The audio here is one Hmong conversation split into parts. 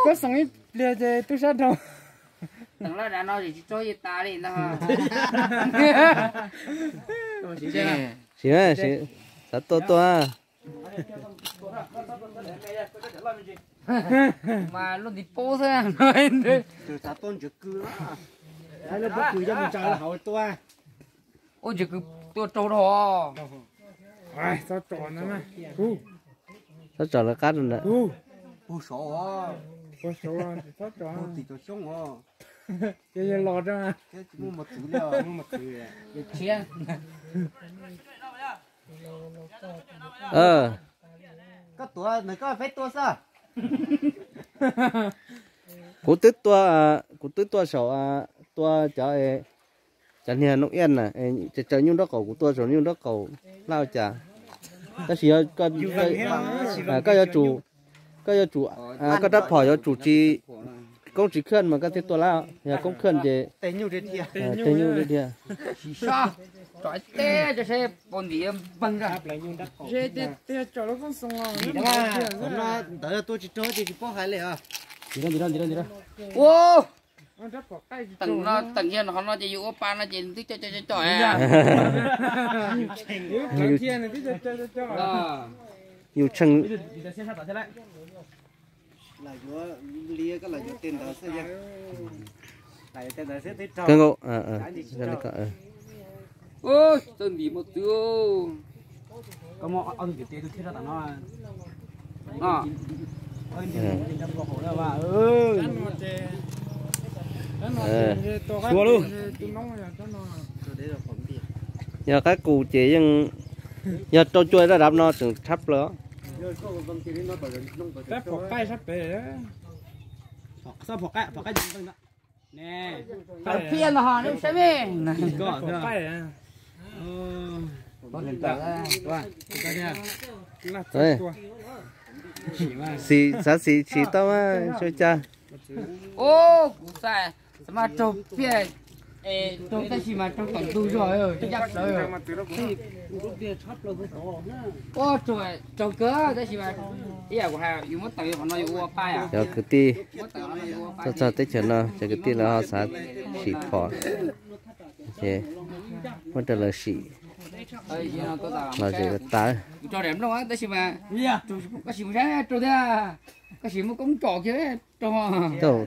Koj xoom ib pliag ces tub sab rau. Teem laj dav no tsis tsaug yi tas li ntag. Sim, xav tua tua. Mas lub ntiv pub xwb. Ua ntsis kwv tua raug dhau. Txhob tsom lawv qab rau ntawd. Kuv twb tua, kuv twb tua saum, tua cov, cov niag noob iaj na, cov nyuj nraub qaum, kuv tua saum nyuj nraub qaum laj ua cas. Tab sis koj yuav tsum, koj yuav tsum, koj rab phom yuav tsum tsis, koob tsis khaj mas koj thiaj tua laj. Yog koob khaj ces teg nyuj tiag tiag. Ntawd tua tsis raug ces tsis paub hais li os. Teem no, teem yog qhov no ces yus ua pa no ces nws twb co co co co. Yus tshee. Kawg nkaus. Txawj ntim mos txwv. Xyuas lub. Yog qaib qus ces yeej, yog rau cua rau dab no tseem tshab plaws. Xis, xav xis tsis tau mas tsis ua cas. Kuv xav mas raug piaj, raug tab sis mas raug tom ntug zog, ncaj plawv. Raug kawg tab sis mas ib yam kuv hais yus muab tawm qhov no yus ua pa yom. Cov kwv tij tuaj txog teb chaws no, cov kwv tij lawv ho xav sim phom, ces muab rau lawv sim lom zem tas. Raug daim nplooj tab sis mas koj sim mus saib raug thiab, koj sim muaj koob tsom kiag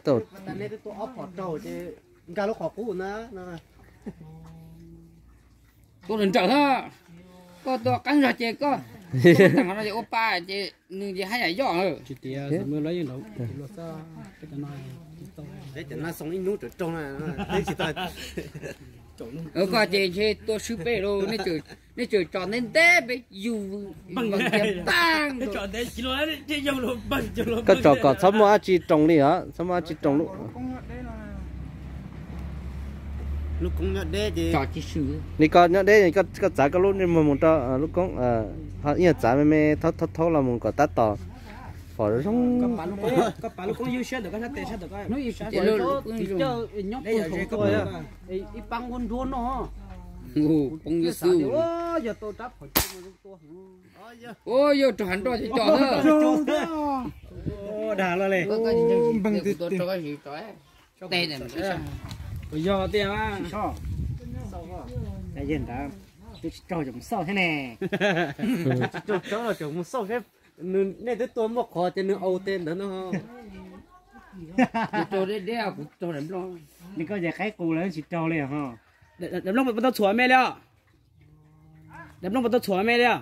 raug. Nkag lub qhov qub na. Tua nrawm nrawm na, koj tua qeeb zog ces koj, ua pa ces nws ces haj yam yoj. Koj ces ntshe tua swb peb lauj, nej tseem tso ntev ntev peb yus npaj. Koj tso kom txhob muaj dab tsi roos li os, txhob muaj dab tsi roos lub. Li koj nyob deb, koj txav koj lub niag muag mus rau lub koob, ho ib yam txav me me thaub thaub los mus kom tab tom pom zoo. Ua yog raug hav nroj ces cov dag los li. Yog tiag. Twb tsis raug tseem mus xauj thiab ne. Tsis raug tseem mus xauj thiab. Nej twb tua muaj qhov ces nws au tej ntawd no. Kuv raug deb deb, kuv raug daim nplooj. Li koj ces qaib qus lawv tsis raug li ho. Daim nplooj puas tau txhuam me li os? Daim nplooj puas tau txhuam me li os?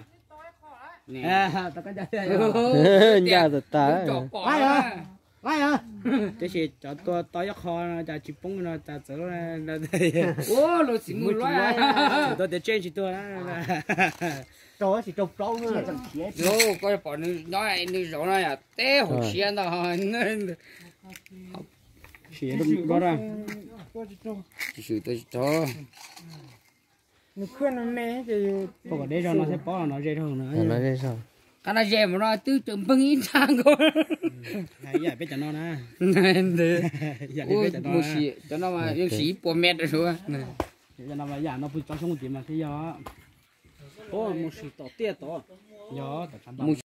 Ncaj tas tas. Tab sis cov tua tau ib qho no cas tsis poob no cas txawv. Ua los tsis mus lawm. Tua tias tsej tsis tuag. Koj pom nws nyob nws zaum no yom, teb hauv siab ntag. Tsis swm tua tsis raug. Pom kom deb zog no thiaj paub los no ze zog no. Qhov no ze mus no twb tseem npeeg ib nrab nkaus. Yam peb cov no na. Mus sim cov no mas yeej sim ib puas mev rau suav. Cov no mas yam no pw tsob xyoob tid mas thiaj yog. Mus sim tom tiaj tod. Yog, mus